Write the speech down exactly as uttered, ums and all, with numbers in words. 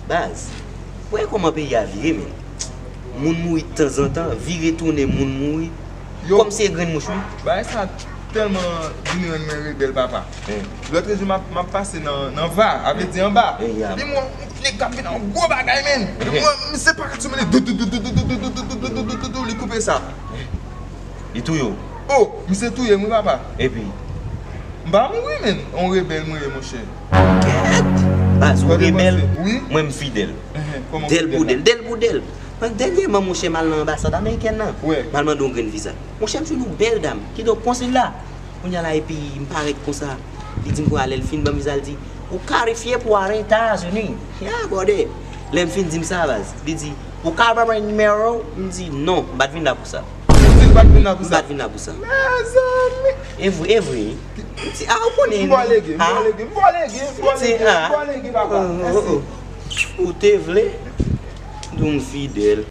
Baz, wè kòman peyi a vire, men. Moun mouri tanzantan, vire tounen moun mouri. Yo, kòmsi e grenn mouch, wi. Bagay sa tèlman vin rann mwen rebèl, papa. Lòt jou, m ap, m ap pase nan, nan va, a vle di anba. Epi m wè yon nèg k ap vin an gwo bagay, men. Epi m wè misye pa sou men li, dou, dou, dou, li koupe sa. Li touye w? Oh, misye touye m, wi, papa. Epi? M pa mouri, men. On rebèl mwen ye, monchè. Kèt! Baz, ou rebèl, mwen m fidèl. Dèl pou dèl, dèl pou dèl. Dènyèman, monchè, m al nan anbasad amerikèn nan. M al mande yon grenn viza. Monchè, m jwenn yon bèl dam. Kidonk, konsil la. Kounye a la, epi m parèt konsa. Li di m konsa, lè l fin ban m viza, li di, ou kalifye pou ale Etazini. Ya, brother. Lè m fin di m sa, baz, li di, ou ka ban mwen nimewo w? M di, non, m pa t vin la pou sa. Ou di l pa t vin la pou sa? M pa t vin la pou sa. Mezanmi! E vre, e vre. M di, a, ou konnen. M vòlè gen, m vòlè gen, m vòlè gen, m vòlè gen, m vòlè gen, papa. Mèsi. Ou te vle? Di w m fidèl.